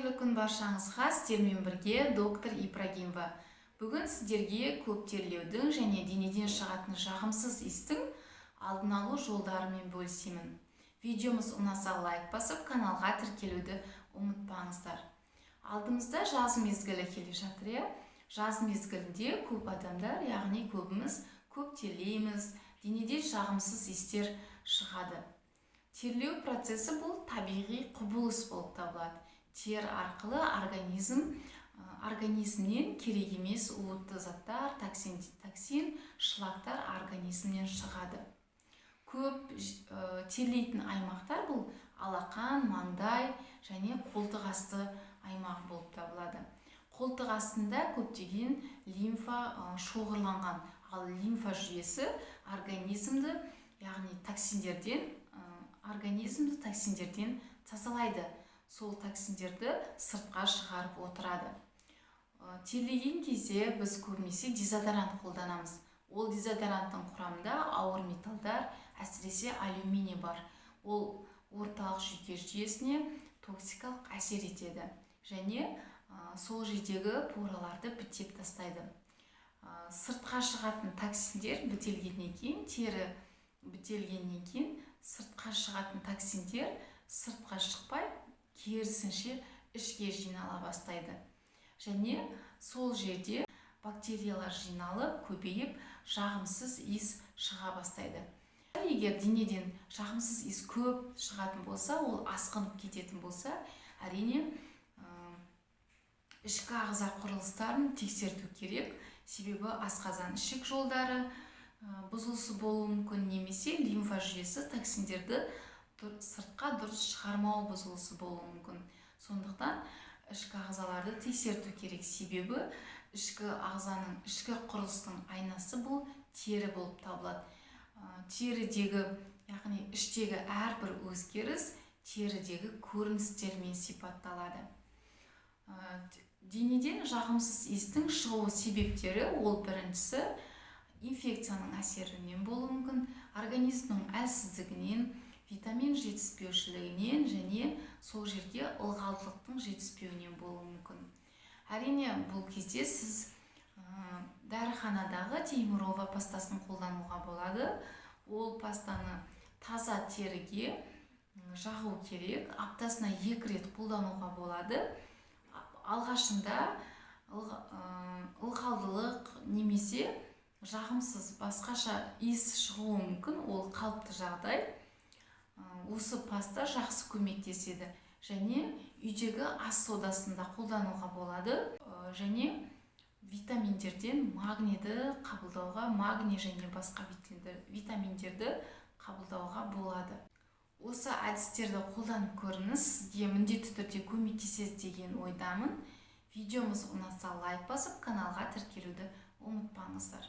Қайырлы күн баршаңызға! Сіздермен бірге доктор Ибрагимова. Бүгін сіздерге көп терлеудің және денеден шығатын жағымсыз иістің алдын алу жолдарымен бөлісемін. Видеомыз ұнаса, лайк басып, каналға тіркелуді ұмытпаңыздар. Алдымызда жаз мезгілі келе жатыр, иә. Жаз мезгілінде көп адамдар, яғни көбіміз көп терлейміз, денеден жағымсыз иістер шығады. Терлеу процесі бұл табиғи құбылыс болып табылады. Тер арқылы организмнен керек емес уытты заттар, токсин, шлактар организмнен шығады. Көп терлейтін аймақтар бұл алақан, маңдай және қолтық асты аймағы болып табылады. Қолтық астында көптеген лимфа шоғырланған, ал лимфа жүйесі организмді, яғни токсиндерден, организмді токсиндерден тазалайды, сол токсиндерді сыртқа шығарып отырады. Терлеген кезде біз көбінесе дезодорант қолданамыз. Ол дезодоранттың құрамында ауыр металдар, әсіресе алюминий бар. Ол орталық жүйке жүйесіне токсикалық әсер етеді және сол жердегі пораларды бітеп тастайды. Сыртқа шығатын токсиндер бітелгеннен кейін, тері бітелгеннен кейін сыртқа шығатын токсиндер сыртқа шықпай, керісінше ішке жинала бастайды және сол жерде бактериялар жиналып, көбейіп, жағымсыз иіс шыға бастайды. Егер денеден жағымсыз иіс көп шығатын болса, ол асқынып кететін болса, әрине, ішкі ағза құрылыстарын тексерту керек. Себебі асқазан, ішек жолдары бұзылысы болуы мүмкін немесе лимфа жүйесі токсиндерді сыртқа дұрыс шығармау бұзылысы болуы мүмкін. Сондықтан ішкі ағзаларды тексерту керек, себебі ішкі ағзаның, ішкі құрылыстың айнасы бұл тері болып табылады. Терідегі, яғни іштегі әрбір өзгеріс терідегі көріністермен сипатталады. Денеден жағымсыз иістің шығу себептері: ол біріншісі инфекцияның әсерінен болуы мүмкін, организмнің әлсіздігінен, витамин жетіспеушілігінен және сол жерге ылғалдылықтың жетіспеуінен болуы мүмкін. Әрине, бұл кезде сіз дәріханадағы Теймурова пастасын қолдануға болады. Ол пастаны таза теріге жағу керек, аптасына екі рет қолдануға болады. Алғашында ылғалдылық немесе жағымсыз басқаша иіс шығуы мүмкін, ол қалыпты жағдай. Осы паста жақсы көмектеседі және үйдегі ас содасын да қолдануға болады. Және витаминдерден магнийді қабылдауға, магний және басқа витаминдерді қабылдауға болады. Осы әдістерді қолданып көріңіз, сізге міндетті түрде көмектеседі деген ойдамын. Видеомыз ұнаса, лайк басып, каналға тіркелуді ұмытпаңыздар.